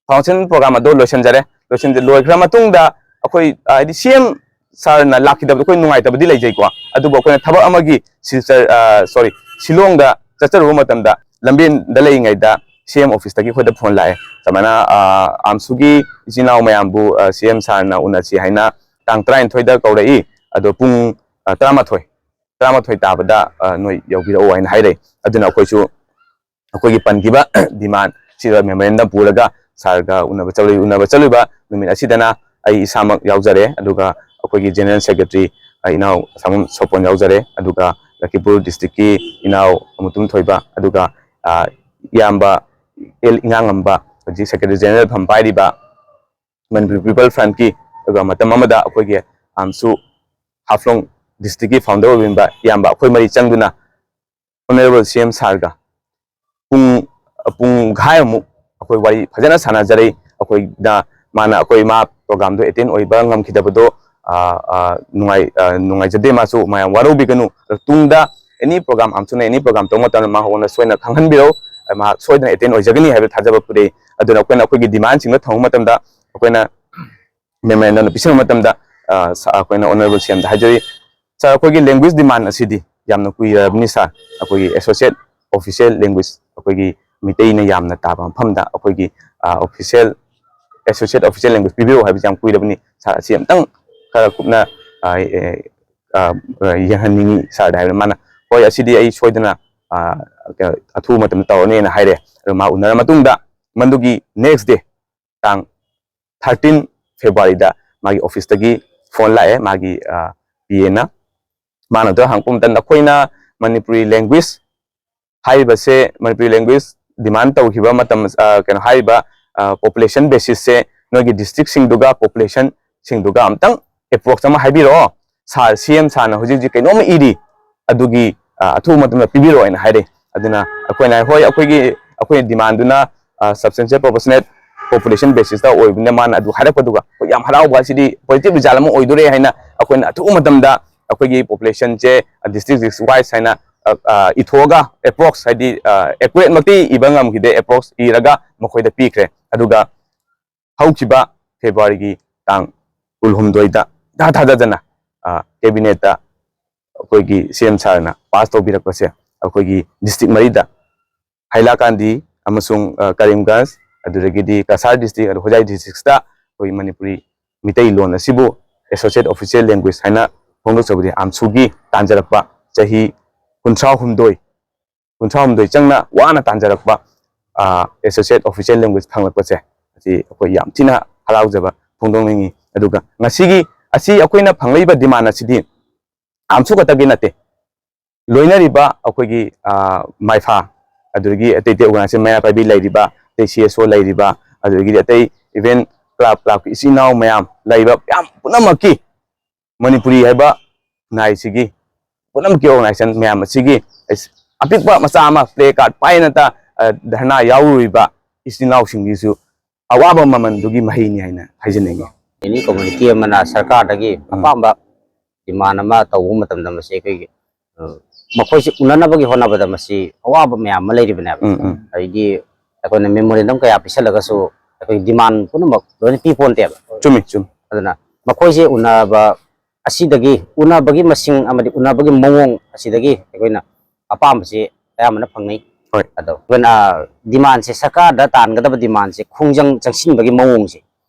foundation program ꯑꯗꯨ ꯂꯣꯏꯁꯤꯟꯖꯔꯦ꯫ ꯂꯣꯏꯁꯤꯟꯖ-, ꯂꯣꯏꯈ꯭ꯔ ꯃꯇꯨꯡꯗ ꯑꯩꯈꯣꯏ, ꯍꯥꯏꯗꯤ C M sir ꯅ ꯂꯥꯛꯈꯤꯗꯕꯗꯣ ꯑꯩꯈꯣꯏ ꯅꯨꯡꯉꯥꯏꯇꯕꯗꯤ ꯂꯩꯖꯩꯀꯣ꯫ ꯑꯗꯨꯕꯨ ꯑꯩꯈꯣꯏꯅ ꯊꯕꯛ ꯑꯃꯒꯤ ꯁꯤꯜꯆꯔ, sorry, ꯁꯤꯂꯣꯡꯗ ꯆꯠꯆꯔꯨꯕ ꯃꯇꯝꯗ ꯂꯝꯕꯦꯟꯗ ꯂꯩꯔꯤꯉꯩꯗ C M office ꯇꯒꯤ ꯑꯩꯈꯣꯏꯗ phone ꯂꯥꯛꯑꯦ꯫ ꯁꯨꯃꯥꯏꯅ ꯑꯥꯝꯁꯨꯒꯤ ꯏꯆꯤꯟ ꯏꯅꯥꯎ ꯃꯌꯥꯝꯕꯨ C M sir ꯅ ꯎꯅꯁꯤ ꯍꯥꯏꯅ ꯇꯥꯡ ꯇꯔꯥꯅꯤꯊꯣꯏꯗ ꯀꯧꯔꯛꯏ꯫ ꯑꯗꯣ ꯄꯨꯡ ꯇꯔꯥꯃꯥꯊꯣꯏ, ꯇꯔꯥꯃꯥꯊꯣꯏ ꯇꯥꯕꯗ ꯅꯣꯏ ꯌꯧꯕꯤꯔꯛꯑꯣ ꯍꯥꯏꯅ ꯍꯥꯏꯔꯛꯏ꯫ ꯑꯗꯨꯅ ꯑꯩꯈꯣꯏꯁꯨ ꯑꯩꯈꯣꯏꯒꯤ ꯄꯟꯈꯤꯕ demand ꯁꯤꯗ memorandum ꯄꯨꯔꯒ sir ꯒ ꯎꯅꯕ ꯆꯠꯂꯨꯏ꯫ ꯎꯅꯕ ꯆꯠꯂꯨꯏꯕ ꯅꯨꯃꯤꯠ ꯑꯁꯤꯗꯅ ꯑꯩ ꯏꯁꯥꯃꯛ ꯌꯥꯎꯖꯔꯦ, ꯑꯗꯨꯒ ꯑꯩꯈꯣꯏꯒꯤ general secretary ꯏꯅꯥꯎ ꯑꯁꯥꯃꯨ ꯁꯣꯄꯣꯟ ꯌꯥꯎꯖꯔꯦ, ꯑꯗꯨꯒ ꯂꯈꯤꯄꯨꯔ district ꯀꯤ ꯏꯅꯥꯎ ꯑꯃꯨꯇꯨꯝ ꯊꯣꯏꯕ, ꯑꯗꯨꯒ ꯏꯌꯥꯝꯕ ꯑꯦꯜ ꯏꯉꯥꯉꯝꯕ, ꯍꯧꯖꯤꯛ secretary general ꯐꯝ ꯄꯥꯏꯔꯤꯕ Manipur People Front ꯀꯤ, ꯑꯗꯨꯒ ꯃꯇꯝ ꯑꯃꯗ ꯑꯩꯈꯣꯏꯒꯤ ꯑꯥꯝꯁꯨ ꯍꯥꯐꯂꯣꯡ district ꯀꯤ founder ꯑꯣꯏꯕ ꯏꯌꯥꯝꯕ, ꯑꯩꯈꯣꯏ ꯃꯔꯤ ꯆꯪꯗꯨꯅ Honourable C M sir ꯒ ꯄꯨꯡ, ꯄꯨꯡꯈꯥꯏꯃꯨꯛ ꯑꯩꯈꯣꯏ ꯋꯥꯔꯤ ꯐꯖꯅ ꯁꯥꯟꯅꯖꯔꯦ꯫ ꯑꯩꯈꯣꯏꯅ, ꯃꯥꯅ ꯑꯩꯈꯣꯏ, ꯃꯥ program ꯗꯣ attend ꯑꯣꯏꯕ ꯉꯝꯈꯤꯗꯕꯗꯣ, ꯑ, ꯑ, ꯅꯨꯡꯉꯥꯏ-, ꯑ, ꯅꯨꯡꯉꯥꯏꯖꯗꯦ, ꯃꯥꯁꯨ ꯃꯌꯥꯝ ꯋꯥꯔꯧꯕꯤꯒꯅꯨ꯫ ꯑꯗꯣ ꯇꯨꯡꯗ any program, ꯑꯥꯝꯁꯨꯅ any program ꯇꯧꯕ ꯃꯇꯝꯗ ꯃꯉꯣꯟꯗ ꯁꯣꯏꯗꯅ ꯈꯪꯍꯟꯕꯤꯔꯧ꯫ ꯃꯍꯥꯛ ꯁꯣꯏꯗꯅ attend ꯑꯣꯏꯖꯒꯅꯤ ꯍꯥꯏꯕ ꯊꯥꯖꯕ ꯄꯨꯔꯛꯏ꯫ ꯑꯗꯨꯅ ꯑꯩꯈꯣꯏꯅ ꯑꯩꯈꯣꯏꯒꯤ demand ꯁꯤꯡꯗꯣ ꯊꯝꯕ ꯃꯇꯝꯗ ꯑꯩꯈꯣꯏꯅ memorandum ꯗꯣ ꯄꯤꯁꯤꯟꯕ ꯃꯇꯝꯗ, ꯑ, ꯁ-, ꯑꯩꯈꯣꯏꯅ Honourable C M ꯗ ꯍꯥꯏꯖꯔꯤ, "Sir, ꯑꯩꯈꯣꯏꯒꯤ language demand ꯑꯁꯤꯗꯤ ꯌꯥꯝꯅ ꯀꯨꯏꯔꯕꯅꯤ sir, ꯑꯩꯈꯣꯏꯒꯤ associate official language, ꯑꯩꯈꯣꯏꯒꯤ ꯃꯤꯇꯩꯅ ꯌꯥꯝꯅ ꯇꯥꯕ ꯃꯐꯝꯗ ꯑꯩꯈꯣꯏꯒꯤ, ꯑ, official, associate official language ꯄꯤꯕꯤꯔꯛꯑꯣ ꯍꯥꯏꯕꯁꯤ ꯌꯥꯝ ꯀꯨꯏꯔꯕꯅꯤ sir, ꯑꯁꯤ ꯑꯝꯇꯪ ꯈꯔ ꯀꯨꯞꯅ, ꯑ, ꯑ, ꯑ, ꯌꯦꯡꯍꯟꯅꯤꯡꯉꯤ sir" ꯗ ꯍꯥꯏꯕꯗ ꯃꯥꯅ, "ꯍꯣꯏ, ꯑꯁꯤꯗꯤ ꯑꯩ ꯁꯣꯏꯗꯅ, ꯑ, ꯀꯩꯅꯣ, ꯑꯊꯨꯕ ꯃꯇꯝꯗ ꯇꯧꯔꯅꯤꯅ" ꯍꯥꯏꯔꯦ꯫ ꯑꯗꯣ ꯃꯥ ꯎꯅꯔ ꯃꯇꯨꯡꯗ ꯃꯗꯨꯒꯤ next day, ꯇꯥꯡ thirteen February ꯗ ꯃꯥꯒꯤ office ꯇꯒꯤ phone ꯂꯥꯛꯑꯦ꯫ ꯃꯥꯒꯤ, ꯑ, ꯄꯤꯌꯦꯅ꯫ ꯃꯥꯅ ꯑꯗꯨ ꯍꯪꯉꯛꯄ ꯃꯇꯝꯗ ꯑꯩꯈꯣꯏꯅ Manipuri language ꯍꯥꯏꯔꯤꯕꯁꯦ, Manipuri language demand ꯇꯧꯈꯤꯕ ꯃꯇꯝ, ꯑ, ꯀꯩꯅꯣ, ꯍꯥꯏꯔꯤꯕ, ꯑ, population basisꯁꯦ ꯅꯣꯏꯒꯤ districtꯁꯤꯡꯗꯨꯒ populationꯁꯤꯡꯗꯨꯒ ꯑꯝꯇꯪ approx ꯑꯃ ꯍꯥꯏꯕꯤꯔꯛꯑꯣ꯫ ꯁꯥꯔ, C M ꯁꯥꯔꯅ ꯍꯧꯖꯤꯛ ꯍꯧꯖꯤꯛ ꯀꯩꯅꯣꯝꯃ ꯏꯔꯤ, ꯑꯗꯨꯒꯤ, ꯑ, ꯑꯊꯨꯕ ꯃꯇꯝꯗ ꯄꯤꯕꯤꯔꯛꯑꯣ ꯍꯥꯏꯅ ꯍꯥꯏꯔꯦ꯫ ꯑꯗꯨꯅ ꯑꯩꯈꯣꯏꯅ, ꯍꯣꯏ, ꯑꯩꯈꯣꯏꯒꯤ, ꯑꯩꯈꯣꯏ demandꯗꯨꯅ, ꯑ, substantial proportionate population basisꯇ ꯑꯣꯏꯕꯅꯤꯅ ꯃꯥꯅ ꯑꯗꯨ ꯍꯥꯏꯔꯛꯄꯗꯨꯒ ꯑꯩꯈꯣꯏ ꯌꯥꯝ ꯍꯔꯥꯎꯕ, ꯁꯤꯗꯤ positive result ꯑꯃ ꯑꯣꯏꯗꯣꯔꯦ ꯍꯥꯏꯅ ꯑꯩꯈꯣꯏꯅ ꯑꯊꯨꯕ ꯃꯇꯝꯗ ꯑꯩꯈꯣꯏꯒꯤ populationꯁꯦ, ꯑ, district district wise ꯍꯥꯏꯅ, ꯑ, ꯑ, ꯏꯊꯣꯛꯑꯒ approx, ꯍꯥꯏꯗꯤ, ꯑ, accurate ꯃꯛꯇꯤ ꯏꯕ ꯉꯝꯈꯤꯗꯦ, approx ꯏꯔꯒ ꯃꯈꯣꯏꯗ ꯄꯤꯈ꯭ꯔꯦ꯫ ꯑꯗꯨꯒ ꯍꯧꯈꯤꯕ Februaryꯒꯤ ꯇꯥꯡ ꯀꯨꯟꯍꯨꯝꯗꯣꯏꯗ ꯏꯊꯥ ꯊꯥꯖꯗꯅ, ꯑ, cabinetꯇ ꯑꯩꯈꯣꯏꯒꯤ C M ꯁꯥꯔꯅ pass ꯇꯧꯕꯤꯔꯛꯄꯁꯦ, ꯑꯩꯈꯣꯏꯒꯤ district ꯃꯔꯤꯗ, ꯍꯥꯏꯂꯥꯀꯥꯟꯗꯤ ꯑꯃꯁꯨꯡ, ꯑ, ꯀꯔꯤꯝꯒꯟꯖ, ꯑꯗꯨꯗꯒꯤꯗꯤ ꯀꯁꯥꯔ district, ꯑꯗꯨ ꯍꯣꯖꯥꯏ districtꯇ ꯑꯩꯈꯣꯏ ꯃꯅꯤꯄꯨꯔꯤ ꯃꯤꯇꯩꯂꯣꯟ ꯑꯁꯤꯕꯨ associate official language ꯍꯥꯏꯅ ꯐꯣꯡꯗꯣꯛꯆꯕꯗꯤ ꯑꯝꯁꯨꯒꯤ ꯇꯥꯟꯖꯔꯛꯄ ꯆꯍꯤ ꯀꯨꯟꯊ꯭ꯔꯥ ꯍꯨꯝꯗꯣꯏ, ꯀꯨꯟꯊ꯭ꯔꯥ ꯍꯨꯝꯗꯣꯏ ꯆꯪꯅ ꯋꯥꯅ ꯇꯥꯟꯖꯔꯛꯄ, ꯑ, associate official language ꯐꯪꯂꯛꯄꯁꯦ, ꯑꯁꯤ ꯑꯩꯈꯣꯏ ꯌꯥꯝ ꯊꯤꯅ ꯍꯔꯥꯎꯖꯕ ꯐꯣꯡꯗꯣꯛꯅꯤꯡꯉꯤ꯫ ꯑꯗꯨꯒ ꯉꯁꯤꯒꯤ ꯑꯁꯤ ꯑꯩꯈꯣꯏꯅ ꯐꯪꯂꯛꯏꯕ demand ꯑꯁꯤꯗꯤ ꯑꯝꯁꯨ ꯈꯛꯇꯒꯤ ꯅꯠꯇꯦ, ꯂꯣꯏꯅꯔꯤꯕ ꯑꯩꯈꯣꯏꯒꯤ, ꯑ, ꯃꯥꯏꯐꯥ, ꯑꯗꯨꯗꯒꯤ ꯑꯇꯩ ꯑꯇꯩ organization, ꯃꯩꯔꯥ ꯄꯥꯏꯕꯤ ꯂꯩꯔꯤꯕ, ꯑꯇꯩ C S O ꯂꯩꯔꯤꯕ, ꯑꯗꯨꯗꯒꯤꯗꯤ ꯑꯇꯩ even club, clubꯀꯤ ꯏꯆꯤꯟ ꯏꯅꯥꯎ ꯃꯌꯥꯝ ꯂꯩꯔꯤꯕ ꯃꯌꯥꯝ ꯄꯨꯝꯅꯃꯛꯀꯤ ꯃꯅꯤꯄꯨꯔꯤ ꯍꯥꯏꯕ ꯈꯨꯟꯅꯥꯏꯁꯤꯒꯤ ꯄꯨꯝꯅꯃꯛꯀꯤ organization ꯃꯌꯥꯝ ꯑꯁꯤꯒꯤ ꯑꯄꯤꯛꯄ ꯃꯆꯥ ꯑꯃ placard ꯄꯥꯏꯅꯇ, ꯑ, ꯙꯔꯅꯥ ꯌꯥꯎꯔꯨꯔꯤꯕ ꯏꯆꯤꯟ ꯏꯅꯥꯎꯁꯤꯡꯒꯤꯁꯨ ꯑꯋꯥꯕ ꯃꯃꯜꯗꯨꯒꯤ ꯃꯍꯩꯅꯤ ꯍꯥꯏꯅ ꯍꯥꯏꯖꯅꯤꯡꯉꯤ꯫ Any community ꯑꯃꯅ ꯁꯔꯀꯥꯔꯗꯒꯤ ꯎꯝ꯫ ꯑꯄꯥꯝꯕ demand ꯑꯃ ꯇꯧꯕ ꯃꯇꯝꯗ ꯃꯁꯤ ꯑꯩꯈꯣꯏꯒꯤ, ꯑ, ꯃꯈꯣꯏꯁꯤ ꯎꯅꯅꯕꯒꯤ ꯍꯣꯠꯅꯕꯗ ꯃꯁꯤ ꯑꯋꯥꯕ ꯃꯌꯥꯝ ꯑꯃ ꯂꯩꯔꯤꯕꯅꯦꯕ꯫ ꯎꯝ, ꯎꯝ꯫ ꯍꯥꯏꯗꯤ ꯑꯩꯈꯣꯏꯅ memorandum ꯀꯌꯥ ꯄꯤꯁꯜꯂꯒꯁꯨ ꯑꯩꯈꯣꯏ demand ꯄꯨꯝꯅꯃꯛ ꯂꯣꯏꯅ ꯄꯤ ꯄꯣꯟꯇꯦꯕ꯫ ꯆꯨꯝꯃꯤ, ꯆꯨꯝꯃꯤ꯫ ꯑꯗꯨꯅ ꯃꯈꯣꯏꯁꯦ ꯎꯅꯕ ꯑꯁꯤꯗꯒꯤ, ꯎꯅꯕꯒꯤ ꯃꯁꯤꯡ ꯑꯃꯗꯤ ꯎꯅꯕꯒꯤ ꯃꯑꯣꯡ ꯑꯁꯤꯗꯒꯤ ꯑꯩꯈꯣꯏꯅ ꯑꯄꯥꯝꯕꯁꯤ ꯑꯌꯥꯝꯕꯅ ꯐꯪꯅꯩ꯫ ꯍꯣꯏ꯫ ꯑꯗꯣ ꯑꯩꯈꯣꯏꯅ demandꯁꯦ, ꯁꯔꯀꯥꯔꯗ ꯇꯥꯟꯒꯗꯕ demandꯁꯦ ꯈꯣꯡꯖꯪ ꯆꯪꯁꯤꯟꯕꯒꯤ ꯃꯑꯣꯡꯁꯦ,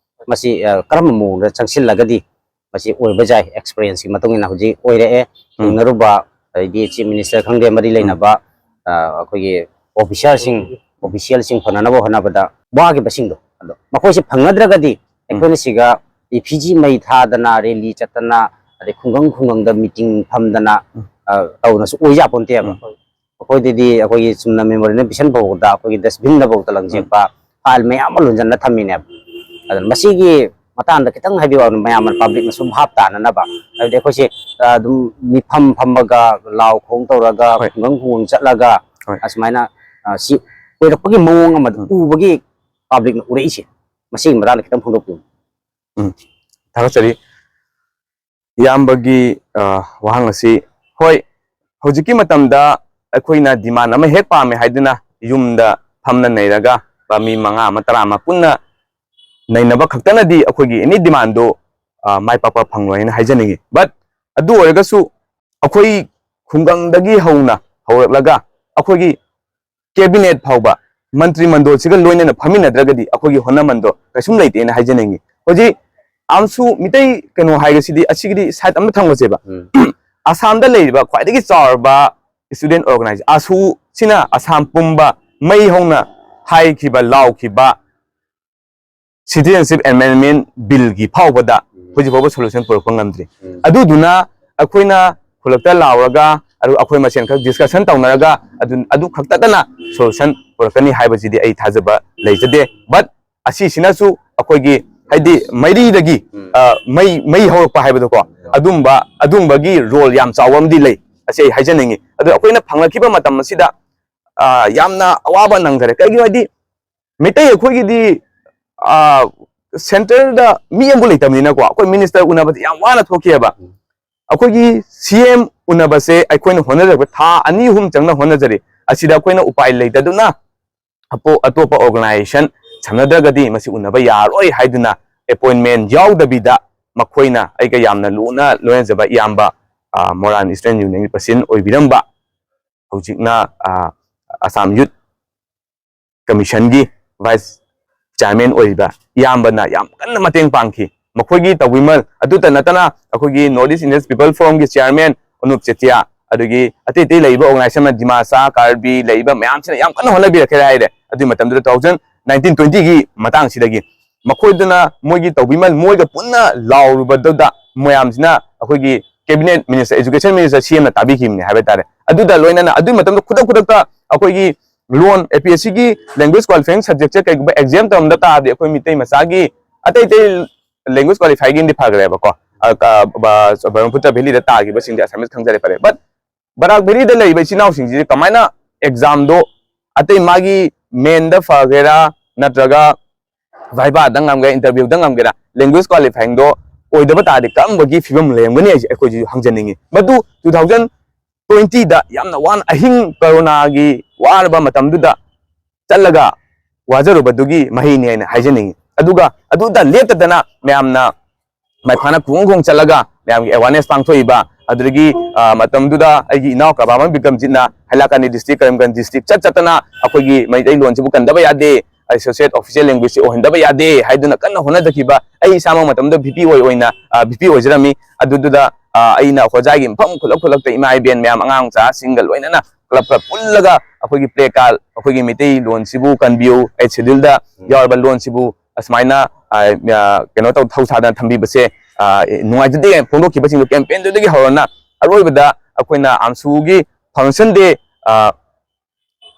ꯃꯁꯤ, ꯑ, ꯀꯔꯝꯕ ꯃꯑꯣꯡꯗ ꯆꯪꯁꯤꯜꯂꯒꯗꯤ ꯃꯁꯤ ꯑꯣꯏꯕ ꯌꯥꯏ? Experienceꯀꯤ ꯃꯇꯨꯡ ꯏꯟꯅ ꯍꯧꯖꯤꯛ ꯑꯣꯏꯔꯛꯑꯦ꯫ ꯎꯝ꯫ ꯊꯦꯡꯅꯔꯨꯕ, ꯑꯗꯩꯗꯤ Chief Minister ꯈꯪꯗꯦ, ꯃꯔꯤ ꯎꯝ꯫ ꯂꯩꯅꯕ, ꯑ, ꯑꯩꯈꯣꯏꯒꯤ officerꯁꯤꯡ, officialꯁꯤꯡ ꯐꯅꯅꯕ ꯍꯣꯠꯅꯕꯗ ꯋꯥꯈꯤꯕꯁꯤꯡꯗꯣ, ꯑꯗꯣ ꯃꯈꯣꯏꯁꯦ ꯐꯪꯅꯗ꯭ꯔꯒꯗꯤ ꯎꯝ꯫ ꯑꯩꯈꯣꯏꯅ ꯁꯤꯒ refugee ꯃꯩ ꯊꯥꯗꯅ, rally ꯆꯠꯇꯅ, ꯑꯗꯩ ꯈꯨꯡꯒꯪ ꯈꯨꯡꯒꯪꯗ ꯃꯤꯇꯤꯡ ꯐꯝꯗꯅ, ꯎꯝ꯫ ꯑ, ꯇꯧꯗꯅꯁꯨ ꯑꯣꯏ ꯌꯥꯄꯣꯟꯇꯦꯕ꯫ ꯎꯝ꯫ ꯑꯩꯈꯣꯏꯗꯗꯤ ꯑꯩꯈꯣꯏꯒꯤ ꯆꯨꯝꯅ ꯃꯦꯃꯣꯔꯤꯌꯦꯜ ꯄꯤꯁꯟꯕꯐꯥꯎꯗ ꯑꯩꯈꯣꯏꯒꯤ ꯗꯁꯕꯤꯟꯗꯐꯥꯎꯗ ꯂꯪꯁꯦꯛꯄ ꯐꯥꯏꯜ ꯃꯌꯥꯝ ꯑꯃ ꯂꯣꯟꯁꯤꯟꯅ ꯊꯝꯃꯤꯅꯦꯕ꯫ ꯑꯗꯨꯅ ꯃꯁꯤꯒꯤ ꯃꯇꯥꯡꯗ ꯈꯤꯇꯪ ꯍꯥꯏꯕꯤꯌꯨ, ꯃꯌꯥꯝꯅ ꯄꯕ꯭ꯂꯤꯛꯅꯁꯨ ꯚꯥꯞ ꯇꯥꯅꯅꯕ꯫ ꯍꯥꯏꯕꯗꯤ ꯑꯩꯈꯣꯏꯁꯦ, ꯑ, ꯑꯗꯨꯝ ꯃꯤꯐꯝ ꯐꯝꯃꯒ, ꯂꯥꯎ ꯈꯣꯡ ꯇꯧꯔꯒ, ꯍꯣꯏ꯫ ꯈꯨꯡꯒꯪ ꯈꯨꯡꯒꯪ ꯆꯠꯂꯒ ꯍꯣꯏ꯫ ꯑꯁꯨꯃꯥꯏꯅ, ꯑ, ꯁꯤ ꯑꯣꯏꯔꯛꯄꯒꯤ ꯃꯑꯣꯡ ꯑꯃ ꯎꯝ꯫ ꯎꯕꯒꯤ ꯄꯕ꯭ꯂꯤꯛꯅ ꯎꯔꯛꯏꯁꯦ, ꯃꯁꯤꯒꯤ ꯃꯇꯥꯡꯗ ꯈꯤꯇꯪ ꯐꯣꯡꯗꯣꯛꯄꯤꯌꯨ꯫ ꯎꯝ, ꯊꯥꯒꯠꯆꯔꯤ꯫ ꯏꯌꯥꯝꯕꯒꯤ, ꯑ, ꯋꯥꯍꯪ ꯑꯁꯤ, ꯍꯣꯏ, ꯍꯧꯖꯤꯛꯀꯤ ꯃꯇꯝꯗ ꯑꯩꯈꯣꯏꯅ ꯗꯤꯃꯥꯟ ꯑꯃ ꯍꯦꯛ ꯄꯥꯝꯃꯦ ꯍꯥꯏꯗꯨꯅ ꯌꯨꯝꯗ ꯐꯝꯅ ꯅꯩꯔꯒ ꯃꯤ ꯃꯉꯥ ꯑꯃ, ꯇꯔꯥ ꯑꯃ ꯄꯨꯟꯅ ꯅꯩꯅꯕ ꯈꯛꯇꯅꯗꯤ ꯑꯩꯈꯣꯏꯒꯤ ꯑꯦꯅꯤ ꯗꯤꯃꯥꯟꯗꯨ, ꯑ, ꯃꯥꯏ ꯄꯥꯛꯄ ꯐꯪꯂꯣꯏ ꯍꯥꯏꯅ ꯍꯥꯏꯖꯅꯤꯡꯉꯤ꯫ But ꯑꯗꯨ ꯑꯣꯏꯔꯒꯁꯨ ꯑꯩꯈꯣꯏ ꯈꯨꯡꯒꯪꯗꯒꯤ ꯍꯧꯅ ꯍꯧꯔꯛꯂꯒ ꯑꯩꯈꯣꯏꯒꯤ ꯀꯦꯕꯤꯅꯦꯠ ꯐꯥꯎꯕ, ꯃꯟꯇ꯭ꯔꯤ ꯃꯟꯗꯣꯜꯁꯤꯒ ꯂꯣꯏꯅꯅ ꯐꯝꯃꯤꯟꯅꯗ꯭ꯔꯒꯗꯤ ꯑꯩꯈꯣꯏꯒꯤ ꯍꯣꯠꯅꯃꯟꯗꯣ ꯀꯩꯁꯨꯝ ꯂꯩꯇꯦꯅ ꯍꯥꯏꯖꯅꯤꯡꯉꯤ꯫ ꯍꯧꯖꯤꯛ ꯑꯝꯁꯨ ꯃꯤꯇꯩ ꯀꯩꯅꯣ ꯍꯥꯏꯕꯁꯤꯗꯤ, ꯑꯁꯤꯒꯤꯗꯤ ꯁꯥꯏꯠ ꯑꯃ ꯊꯝꯒꯁꯦꯕ꯫ ꯎꯝ꯫ ꯑꯁꯥꯝꯗ ꯂꯩꯔꯤꯕ ꯈ꯭ꯋꯥꯏꯗꯒꯤ ꯆꯥꯎꯔꯕ student organization ꯑꯁꯨꯁꯤꯅ ꯑꯁꯥꯝ ꯄꯨꯝꯕ ꯃꯩ ꯍꯧꯅ ꯍꯥꯏꯈꯤꯕ, ꯂꯥꯎꯈꯤꯕ citizenship amendment billꯒꯤ ꯐꯥꯎꯕꯗ ꯎꯝ꯫ ꯍꯧꯖꯤꯛ ꯐꯥꯎꯕ solution ꯄꯨꯔꯛꯄ ꯉꯝꯗ꯭ꯔꯤ꯫ ꯎꯝ꯫ ꯑꯗꯨꯗꯨꯅ ꯑꯩꯈꯣꯏꯅ ꯈꯨꯜꯂꯛꯇ ꯂꯥꯎꯔꯒ, ꯑꯗꯨ ꯑꯩꯈꯣꯏ ꯃꯁꯦꯟ ꯈꯛ discussion ꯇꯧꯅꯔꯒ ꯑꯗꯨ, ꯑꯗꯨ ꯈꯛꯇꯗꯅ solution ꯄꯨꯔꯛꯀꯅꯤ ꯍꯥꯏꯕꯁꯤꯗꯤ ꯑꯩ ꯊꯥꯖꯕ ꯂꯩꯖꯗꯦ꯫ But ꯑꯁꯤꯁꯤꯅꯁꯨ ꯑꯩꯈꯣꯏꯒꯤ, ꯍꯥꯏꯗꯤ, ꯃꯩꯔꯤꯗꯒꯤ, ꯎꯝ꯫ ꯑ, ꯃꯩ, ꯃꯩ ꯍꯧꯔꯛꯄ ꯍꯥꯏꯕꯗꯣꯀꯣ, ꯎꯝ꯫ ꯑꯗꯨꯝꯕ, ꯑꯗꯨꯝꯕꯒꯤ role ꯌꯥꯝ ꯆꯥꯎꯕ ꯑꯃꯗꯤ ꯂꯩ꯫ ꯑꯁꯤ ꯑꯩ ꯍꯥꯏꯖꯅꯤꯡꯉꯤ꯫ ꯑꯗꯣ ꯑꯩꯈꯣꯏꯅ ꯐꯪꯂꯛꯈꯤꯕ ꯃꯇꯝ ꯑꯁꯤꯗ, ꯑ, ꯌꯥꯝꯅ ꯑꯋꯥꯕ ꯅꯪꯖꯔꯦ꯫ ꯀꯩꯒꯤꯅꯣ ꯍꯥꯏꯗꯤ ꯃꯩꯇꯩ ꯑꯩꯈꯣꯏꯒꯤꯗꯤ, ꯑ, centreꯗ ꯃꯤ ꯑꯃꯕꯨ ꯂꯩꯇꯕꯅꯤꯅꯀꯣ, ꯑꯩꯈꯣꯏ minister ꯎꯅꯕꯗꯤ ꯌꯥꯝ ꯋꯥꯅ ꯊꯣꯛꯈꯤꯑꯕ꯫ ꯎꯝ꯫ ꯑꯩꯈꯣꯏꯒꯤ C M ꯎꯅꯕꯁꯦ ꯑꯩꯈꯣꯏꯅ ꯍꯣꯠꯅꯖꯔꯛꯄ ꯊꯥ ꯑꯅꯤ ꯑꯍꯨꯝ ꯆꯪꯅ ꯍꯣꯠꯅꯖꯔꯤ꯫ ꯑꯁꯤꯗ ꯑꯩꯈꯣꯏꯅ ꯎꯄꯥꯏ ꯂꯩꯇꯗꯨꯅ ꯑꯄꯣ-, ꯑꯇꯣꯞꯄ organization ꯁꯝꯅꯗ꯭ꯔꯒꯗꯤ ꯃꯁꯤ ꯎꯅꯕ ꯌꯥꯔꯣꯏ ꯍꯥꯏꯗꯨꯅ appointment ꯌꯥꯎꯗꯕꯤꯗ ꯃꯈꯣꯏꯅ ꯑꯩꯒ ꯌꯥꯝꯅ ꯂꯨꯅ ꯂꯣꯏꯅꯖꯕ ꯏꯌꯥꯝꯕ, ꯑ, ꯃꯣꯏꯔꯥꯡ Student Unionꯒꯤ president ꯑꯣꯏꯕꯤꯔꯝꯕ, ꯍꯧꯖꯤꯛꯅ, ꯑ, Assam Youth Commissionꯒꯤ vice chairman ꯑꯣꯏꯔꯤꯕ ꯏꯌꯥꯝꯕꯅ ꯌꯥꯝ ꯀꯟꯅ ꯃꯇꯦꯡ ꯄꯥꯡꯈꯤ꯫ ꯃꯈꯣꯏꯒꯤ ꯇꯧꯕꯤꯃꯜ ꯑꯗꯨꯇ ꯅꯠꯇꯅ ꯑꯩꯈꯣꯏꯒꯤ North East Indians People Forumꯒꯤ chairman Anup ꯆꯦꯇꯤꯌꯥ, ꯑꯗꯒꯤ ꯑꯇꯩ ꯑꯇꯩ ꯂꯩꯔꯤꯕ organization ꯑꯃ ꯗꯤꯃꯥꯁꯥ, ꯀꯥꯔꯕꯤ ꯂꯩꯔꯤꯕ ꯃꯌꯥꯝꯁꯤꯅ ꯌꯥꯝ ꯀꯟꯅ ꯍꯣꯠꯅꯕꯤꯔꯛꯈ꯭ꯔꯦ ꯍꯥꯏꯔꯦ꯫ ꯑꯗꯨꯒꯤ ꯃꯇꯝꯗꯨꯗ two thousand nineteen twentyꯒꯤ ꯃꯇꯥꯡꯁꯤꯗꯒꯤ ꯃꯈꯣꯏꯗꯨꯅ ꯃꯣꯏꯒꯤ ꯇꯧꯕꯤꯃꯜ ꯃꯣꯏꯒ ꯄꯨꯟꯅ ꯂꯥꯎꯔꯨꯕꯗꯨꯗ ꯃꯌꯥꯝꯁꯤꯅ ꯑꯩꯈꯣꯏꯒꯤ cabinet minister, education minister, C M ꯅ ꯇꯥꯕꯤꯈꯤꯕꯅꯤ ꯍꯥꯏꯕ ꯇꯥꯔꯦ꯫ ꯑꯗꯨꯗ ꯂꯣꯏꯅꯅ ꯑꯗꯨꯒꯤ ꯃꯇꯝꯗ ꯈꯨꯗꯛ ꯈꯨꯗꯛꯇ ꯑꯩꯈꯣꯏꯒꯤ ꯂꯣꯟ, A P S C ꯒꯤ language qualifying subject ꯁꯦ ꯀꯩꯒꯨꯝꯕ exam ꯇꯧꯔꯝꯗ ꯇꯥꯔꯗꯤ ꯑꯩꯈꯣꯏ ꯃꯤꯇꯩ ꯃꯆꯥꯒꯤ, ꯑꯇꯩ ꯑꯇꯩ language qualify ꯒꯤꯗꯤ ꯐꯈ꯭ꯔꯦꯕꯀꯣ, ꯑ, ꯑ, ꯕ-, ꯕ꯭ꯔꯍꯃꯄꯨꯇ꯭ꯔ valley ꯗ ꯇꯥꯈꯤꯕꯁꯤꯡꯗꯤ ꯑꯁꯥꯃꯤꯁ ꯈꯪꯖꯔꯦ, ꯐꯔꯦ, but ꯕꯔꯥꯛ valley ꯗ ꯂꯩꯔꯤꯕ ꯏꯆꯤꯟ ꯏꯅꯥꯎꯁꯤꯡꯁꯤꯗꯤ ꯀꯃꯥꯏꯅ exam ꯗꯣ ꯑꯇꯩ ꯃꯥꯒꯤ main ꯗ ꯐꯒꯦꯔꯥ ꯅꯠꯇ꯭ꯔꯒ viva ꯗ ꯉꯝꯒꯦꯔꯥ, interview ꯗ ꯉꯝꯒꯦꯔꯥ, language qualifying ꯗꯣ ꯑꯣꯏꯗꯕ ꯇꯥꯔꯗꯤ ꯀꯔꯝꯕꯒꯤ ꯐꯤꯕꯝ ꯂꯩꯔꯝꯒꯅꯤ ꯍꯥꯏꯁꯦ ꯑꯩꯈꯣꯏꯁꯨ ꯍꯪꯖꯅꯤꯡꯉꯤ꯫ ꯃꯗꯨ two thousand twenty ꯗ ꯌꯥꯝꯅ ꯋꯥꯅ, ꯑꯍꯤꯡ ꯀꯣꯔꯣꯅꯥꯒꯤ ꯋꯥꯔꯕ ꯃꯇꯝꯗꯨꯗ ꯆꯠꯂꯒ ꯋꯥꯖꯔꯨꯕꯗꯨꯒꯤ ꯃꯍꯩꯅꯤ ꯍꯥꯏꯅ ꯍꯥꯏꯖꯅꯤꯡꯉꯤ꯫ ꯑꯗꯨꯒ ꯑꯗꯨꯗ ꯂꯦꯞꯇꯗꯅ ꯃꯌꯥꯝꯅ ꯃꯥꯏ ꯐꯥꯅ ꯈꯨꯡꯒꯪ ꯈꯨꯡꯒꯪ ꯆꯠꯂꯒ ꯃꯌꯥꯝꯒꯤ awareness ꯄꯥꯡꯊꯣꯛꯏꯕ, ꯑꯗꯨꯗꯒꯤ, ꯑ, ꯃꯇꯝꯗꯨꯗ ꯑꯩꯒꯤ ꯏꯅꯥꯎ ꯀꯔꯕꯥꯔꯃꯟ ꯕꯤꯀ꯭ꯔꯝꯖꯤꯠꯅ ꯍꯥꯏꯂꯥꯀꯥꯟꯗꯤ district, ꯀꯔꯤꯝꯒꯟꯖ district ꯆꯠ ꯆꯠꯇꯅ ꯑꯩꯈꯣꯏꯒꯤ ꯃꯩꯇꯩꯂꯣꯟꯁꯤꯕꯨ ꯀꯟꯗꯕ ꯌꯥꯗꯦ, associate official language ꯁꯤ ꯑꯣꯏꯍꯟꯗꯕ ꯌꯥꯗꯦ ꯍꯥꯏꯗꯨꯅ ꯀꯟꯅ ꯍꯣꯠꯅꯖꯈꯤꯕ, ꯑꯩ ꯏꯁꯥꯃꯛ ꯃꯇꯝꯗꯨꯗ V P ꯑꯣꯏ-, ꯑꯣꯏꯅ, ꯑ, V P ꯑꯣꯏꯖꯔꯝꯃꯤ꯫ ꯑꯗꯨꯗꯨꯗ, ꯑ, ꯑꯩꯅ ꯍꯣꯖꯥꯏꯒꯤ ꯃꯐꯝ ꯈꯨꯂꯛ ꯈꯨꯂꯛꯇ ꯏꯃꯥ ꯏꯕꯦꯟ ꯃꯌꯥꯝ, ꯑꯉꯥꯡ ꯃꯆꯥꯁꯤꯡꯒ ꯂꯣꯏꯅꯅ club club ꯄꯨꯜꯂꯒ ꯑꯩꯈꯣꯏꯒꯤ play card, ꯑꯩꯈꯣꯏꯒꯤ ꯃꯩꯇꯩꯂꯣꯟꯁꯤꯕꯨ ꯀꯟꯕꯤꯌꯨ, Eighth Schedule ꯗ ꯌꯥꯎꯔꯕ ꯂꯣꯟꯁꯤꯕꯨ ꯑꯁꯨꯃꯥꯏꯅ, ꯑ, ꯑ, ꯀꯩꯅꯣ ꯇꯧ, ꯊꯧꯁꯥꯗꯅ ꯊꯝꯕꯤꯕꯁꯦ, ꯑ, ꯅꯨꯡꯉꯥꯏꯖꯗꯦ ꯐꯣꯡꯗꯣꯛꯈꯤꯕꯁꯤꯡꯗꯣ campaign ꯗꯨꯗꯒꯤ ꯍꯧꯔꯅ ꯑꯔꯣꯏꯕꯗ ꯑꯩꯈꯣꯏꯅ ꯑꯝꯁꯨꯒꯤ function day, ꯑ,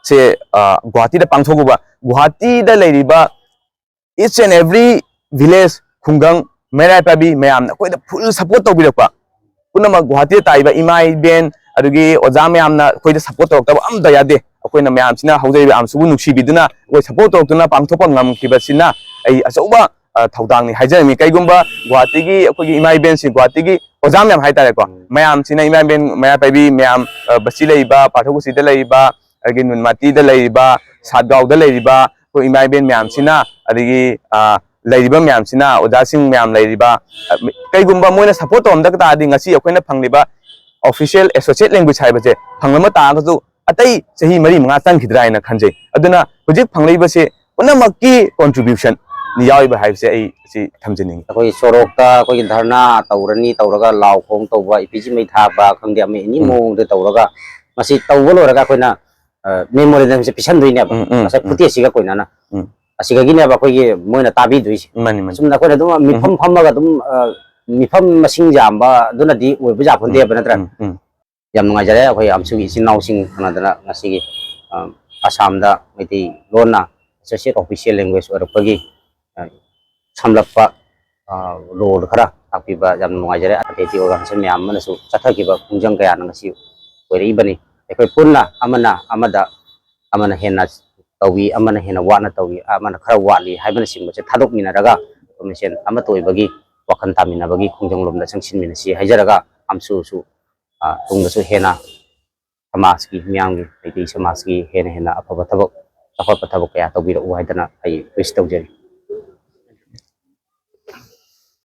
ꯁꯦ, ꯑ, ꯒꯨꯋꯥꯍꯥꯇꯤꯗ ꯄꯥꯡꯊꯣꯛꯎꯕ꯫ ꯒꯨꯋꯥꯍꯥꯇꯤꯗ ꯂꯩꯔꯤꯕ each and every village, ꯈꯨꯡꯒꯪ, ꯃꯩꯔꯥ ꯄꯥꯏꯕꯤ ꯃꯌꯥꯝꯅ ꯑꯩꯈꯣꯏꯗ full support ꯇꯧꯕꯤꯔꯛꯄ꯫ ꯄꯨꯝꯅꯃꯛ ꯒꯨꯋꯥꯍꯥꯇꯤꯗ ꯇꯥꯔꯤꯕ ꯏꯃꯥ ꯏꯕꯦꯟ, ꯑꯗꯨꯗꯒꯤ ꯑꯣꯖꯥ ꯃꯌꯥꯝꯅ ꯑꯩꯈꯣꯏꯗ support ꯇꯧꯔꯛꯇꯕ ꯑꯝꯇ ꯌꯥꯗꯦ꯫ ꯑꯩꯈꯣꯏꯅ ꯃꯌꯥꯝꯁꯤꯅ ꯍꯧꯖꯔꯤꯕ ꯑꯝꯁꯨꯕꯨ ꯅꯨꯡꯁꯤꯕꯤꯗꯨꯅ ꯑꯩꯈꯣꯏ support ꯇꯧꯔꯛꯇꯨꯅ ꯄꯥꯡꯊꯣꯛꯄ ꯉꯝꯈꯤꯕꯁꯤꯅ ꯑꯩ ꯑꯆꯧꯕ, ꯑ, ꯊꯧꯗꯥꯡꯅꯤ ꯍꯥꯏꯖꯔꯝꯃꯤ꯫ ꯀꯩꯒꯨꯝꯕ ꯒꯨꯋꯥꯍꯥꯇꯤꯒꯤ ꯑꯩꯈꯣꯏꯒꯤ ꯏꯃꯥ ꯏꯕꯦꯟꯁꯤꯡ, ꯒꯨꯋꯥꯍꯥꯇꯤꯒꯤ ꯑꯣꯖꯥ ꯃꯌꯥꯝ ꯍꯥꯏꯇꯥꯔꯦꯀꯣ, ꯎꯝ꯫ ꯃꯌꯥꯝꯁꯤꯅ ꯏꯃꯥ ꯏꯕꯦꯟ, ꯃꯩꯔꯥ ꯄꯥꯏꯕꯤ ꯃꯌꯥꯝ, ꯑ, ꯕꯁꯤ ꯂꯩꯔꯤꯕ, ꯄꯥꯊꯧ ꯕꯁꯤꯗ ꯂꯩꯔꯤꯕ, ꯑꯗꯒꯤ ꯅꯨꯟꯃꯥꯇꯤꯗ ꯂꯩꯔꯤꯕ, ꯁꯥꯠꯒꯥꯎꯗ ꯂꯩꯔꯤꯕ ꯑꯩꯈꯣꯏ ꯏꯃꯥ ꯏꯕꯦꯟ ꯃꯌꯥꯝꯁꯤꯅ, ꯑꯗꯒꯤ, ꯑ, ꯂꯩꯔꯤꯕ ꯃꯌꯥꯝꯁꯤꯅ, ꯑꯣꯖꯥꯁꯤꯡ ꯃꯌꯥꯝ ꯂꯩꯔꯤꯕ, ꯑ, ꯃꯤ-, ꯀꯩꯒꯨꯝꯕ ꯃꯣꯏꯅ support ꯇꯧꯔꯝꯗ ꯇꯥꯔꯗꯤ ꯉꯁꯤ ꯑꯩꯈꯣꯏꯅ ꯐꯪꯂꯤꯕ official associate language ꯍꯥꯏꯕꯁꯦ ꯐꯪꯂꯝꯕ ꯇꯥꯔꯒꯁꯨ ꯑꯇꯩ ꯆꯍꯤ ꯃꯔꯤ ꯃꯉꯥ ꯆꯪꯈꯤꯗ꯭ꯔꯥ ꯍꯥꯏꯅ ꯈꯟꯖꯩ꯫ ꯑꯗꯨꯅ ꯍꯧꯖꯤꯛ ꯐꯪꯂꯛꯏꯕꯁꯦ ꯄꯨꯝꯅꯃꯛꯀꯤ contribution ꯅꯤ ꯌꯥꯎꯔꯤꯕ ꯍꯥꯏꯕꯁꯦ ꯑꯩ ꯁꯤ ꯊꯝꯖꯅꯤꯡꯉꯤ꯫ ꯑꯩꯈꯣꯏ ꯁꯣꯔꯣꯛꯇ ꯑꯩꯈꯣꯏꯒꯤ ꯙꯔꯅꯥ ꯇꯧꯔꯅꯤ, ꯇꯧꯔꯒ ꯂꯥꯎ ꯈꯣꯡ ꯇꯧꯕ, ꯏꯄꯤꯁꯤ ꯃꯩ ꯊꯥꯕ ꯈꯪꯗꯦ, ꯑꯃ ꯑꯦꯅꯤ ꯎꯝ꯫ ꯃꯑꯣꯡꯗ ꯇꯧꯔꯒ ꯃꯁꯤ ꯇꯧꯕ ꯂꯣꯏꯔꯒ ꯑꯩꯈꯣꯏꯅ, ꯑ, memorandum ꯁꯦ ꯄꯤꯁꯟꯗꯣꯏꯅꯦꯕ꯫ ꯎꯝ, ꯎꯝ, ꯉꯁꯥꯏ ꯎꯝ꯫ ꯈꯨꯠꯇꯦꯛꯁꯤꯒ ꯀꯣꯏꯅꯅ꯫ ꯎꯝ꯫ ꯑꯁꯤꯗꯒꯤꯅꯦꯕ ꯑꯩꯈꯣꯏꯒꯤ ꯃꯣꯏꯅ ꯇꯥꯕꯤꯗꯣꯏꯁꯦ꯫ ꯃꯥꯅꯤ, ꯃꯥꯅꯤ꯫ ꯁꯨꯝꯅ ꯑꯩꯈꯣꯏꯅ ꯑꯗꯨꯝ ꯃꯤꯐꯝ ꯎꯝ꯫ ꯐꯝꯃꯒ ꯑꯗꯨꯝ, ꯑ, ꯃꯤꯐꯝ ꯃꯁꯤꯡ ꯌꯥꯝꯕ ꯑꯗꯨꯅꯗꯤ ꯑꯣꯏꯕ ꯌꯥꯄꯣꯟꯇꯦꯕ, ꯅꯠꯇ꯭ꯔꯥ? ꯎꯝ, ꯎꯝ, ꯌꯥꯝ ꯅꯨꯡꯉꯥꯏꯖꯔꯦ, ꯑꯩꯈꯣꯏ ꯑꯝꯁꯨꯒꯤ ꯏꯆꯤꯟ ꯏꯅꯥꯎꯁꯤꯡ ꯊꯪꯅꯗꯅ ꯉꯁꯤꯒꯤ, ꯑ, ꯑꯁꯥꯝꯗ ꯃꯩꯇꯩ ꯂꯣꯟꯅ associate official language ꯑꯣꯏꯔꯛꯄꯒꯤ, ꯑ, ꯁꯝꯂꯞꯄ, ꯑ, role ꯈꯔ ꯇꯥꯛꯄꯤꯕ ꯌꯥꯝ ꯅꯨꯡꯉꯥꯏꯖꯔꯦ꯫ ꯑꯇꯩ ꯑꯇꯩ organization ꯃꯌꯥꯝ ꯑꯃꯅꯁꯨ ꯆꯠꯊꯈꯤꯕ ꯈꯣꯡꯖꯪ ꯀꯌꯥꯅ ꯉꯁꯤ ꯑꯣꯏꯔꯛꯏꯕꯅꯤ꯫ ꯑꯩꯈꯣꯏ ꯄꯨꯟꯅ ꯑꯃꯅ ꯑꯃꯗ, ꯑꯃꯅ ꯍꯦꯟꯅ ꯇꯧꯏ, ꯑꯃꯅ ꯍꯦꯟꯅ ꯋꯥꯠꯅ ꯇꯧꯏ, ꯑꯃꯅ ꯈꯔ ꯋꯥꯠꯂꯤ ꯍꯥꯏꯕꯅꯆꯤꯡꯕꯁꯦ ꯊꯥꯗꯣꯛꯃꯤꯟꯅꯔꯒ ꯑꯩꯈꯣꯏ ꯃꯁꯦꯟ ꯑꯃꯠꯇ ꯑꯣꯏꯕꯒꯤ ꯋꯥꯈꯜ ꯇꯥꯃꯤꯟꯅꯕꯒꯤ ꯈꯣꯡꯖꯪꯂꯣꯝꯗ ꯆꯪꯁꯤꯟꯃꯤꯟꯅꯁꯤ ꯍꯥꯏꯖꯔꯒ, ꯑꯝꯁꯨꯁꯨ, ꯑ, ꯇꯨꯡꯗꯁꯨ ꯍꯦꯟꯅ ꯁꯃꯥꯖꯀꯤ, ꯃꯤꯌꯥꯝꯒꯤ, ꯃꯩꯇꯩ ꯁꯃꯥꯖꯀꯤ ꯍꯦꯟꯅ ꯍꯦꯟꯅ ꯑꯐꯕ ꯊꯕꯛ, ꯆꯥꯎꯈꯠꯄ ꯊꯕꯛ ꯀꯌꯥ ꯇꯧꯕꯤꯔꯛꯎ ꯍꯥꯏꯗꯅ ꯑꯩ wish ꯇꯧꯖꯔꯤ꯫